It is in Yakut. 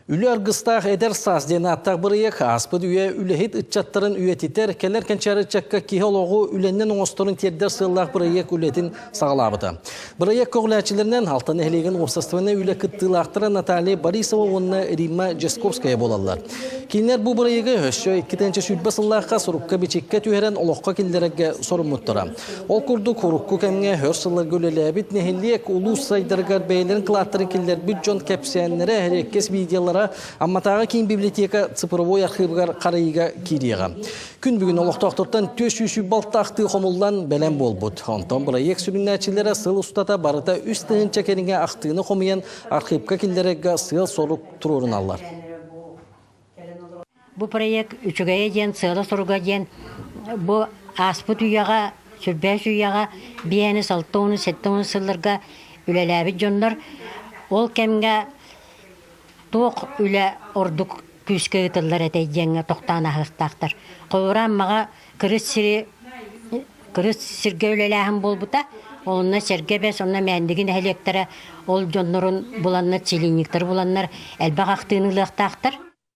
Үлэ аргыстаах эдэр саас диэн ааттаах бырайыак ааспыт үйэ үлэһит ыччаттарын үйэтитэр, кэлэр кэнчээри ыччакка киһи олоҕу үлэннэн оҥосторун тиэрдэр сыаллаах бырайыак үлэтин саҕалаабыта. Бырайыак көҕүлээччилэринэн Алта нэһилиэгин уопсастыбаннай үлэ кыттыылаахтара Наталья Борисова уонна Римма Дьесковская буолаллар. Кинилэр бу бырайыагы өссө 2020 сыллаахха сурукка-бичиккэ түһэрэн олоххо киллэрэргэ соруммуттара. Ол курдук, урукку кэмҥэ өр сылларга үлэлээбит нэһилиэк улуус сайдарыгар бэйэлэрин кылааттарын киллэрбит дьон кэпсээннэрэ, эриэккэс видеолара Амматааҕы киин библиотека цифровой архыыбыгар харайыыга киириэҕэ. Күн бүгүн олохтоохтортон 426 ахтыы хомуллан бэлэм буолбут. Онтон бырайыак сүрүннээччилэрэ сыл устата барыта 3000 кэриҥэ ахтыыны хомуйан архыыпка киллэрэргэ сыал-сорук туруоруналлар. Бу проект үчүгэйэ диэн, сыала-соруга диэн бу ааспыт үйэҕэ, сүрбээс үйэҕэ биэни 60 70 сылларга үлэлээбит дьоннор ол кэмҥэ туох үлэ ордук күүскэ ыытыллар этэй диэҥҥэ тохтоон аһыахтаахтар. Холобура, Аммаҕа кырыс сири кырыс сиргэ үлэлээһин буолбута. Онно Сэргэ Бэс, онно Мээндиги нэһилиэктэрэ ол дьоннорун буланнар, целинниктары буланнар элбэх ахтыыны ылыахтаахтар.